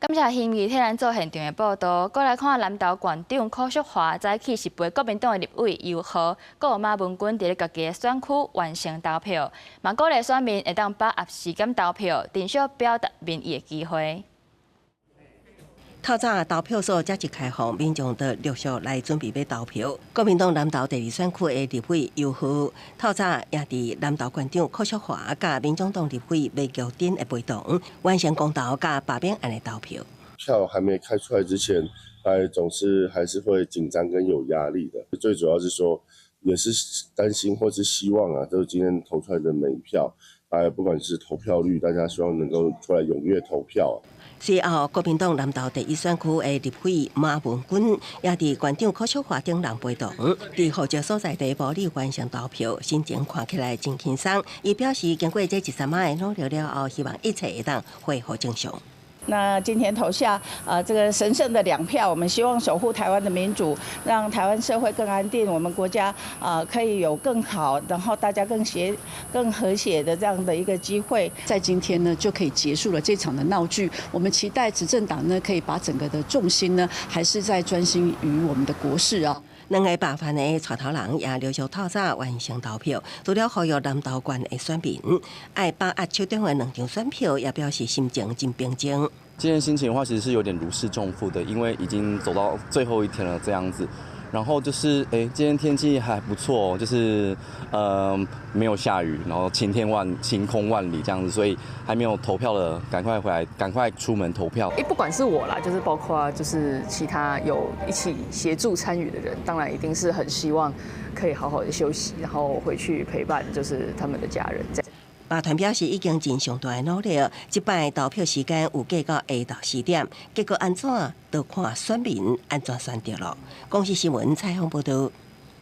感謝欣怡替咱做現場的報道。過來看南投縣長柯淑華，早起是陪國民黨的立委游和，閣有馬文君佇咧家己的選區完成投票，嘛鼓勵選民會當把握時間投票，珍惜表達民意的機會。透早投票所才一開放，民眾就陸續來準備欲投票。國民黨南投第二選區的立委游和，透早也佇南投縣長柯淑華佮民眾黨立委麥玉珍的陪同，完成公投佮罷免案的投票。票還沒開出來之前，總是還是會緊張跟有壓力的。最主要是說，也是擔心或是希望啊，就是今天投出來的每一票，不管是投票率，大家希望能夠出來踴躍投票。隨後，國民黨南投第一選區的立委馬文君也佇縣長柯淑華等人陪同，佇戶籍所在地埔里完成投票，心情看起來真輕鬆。伊表示，經過這一三仔的努力了後，希望一切會當恢復正常。那今天投下啊這個神聖的兩票，我們希望守護台灣的民主，讓台灣社會更安定，我們國家啊可以有更好，然後大家更協、更和諧的這樣的一個機會。在今天呢，就可以結束了這場的鬧劇。我們期待執政黨呢，可以把整個的重心呢，還是在專心於我們的國事啊。兩个百萬的帶頭人也陸續透早完成投票，除了呼籲南投縣的選民愛把握手中的兩張選票，也表示心情真平靜。今天心情的話，其實是有點如釋重負的，因為已經走到最後一天了，這樣子。然後就是，今天天氣還不錯，就是沒有下雨，然後晴空萬里這樣子，所以還沒有投票的，趕快回來，趕快出門投票。不管是我啦，就是包括就是其他有一起協助參與的人，當然一定是很希望可以好好的休息，然後回去陪伴就是他們的家人。這樣。罷團表示已經盡上大的努力，這擺投票時間有計到下晝4點，結果按怎，就看選民按怎選擇囉。公視新聞採訪報道。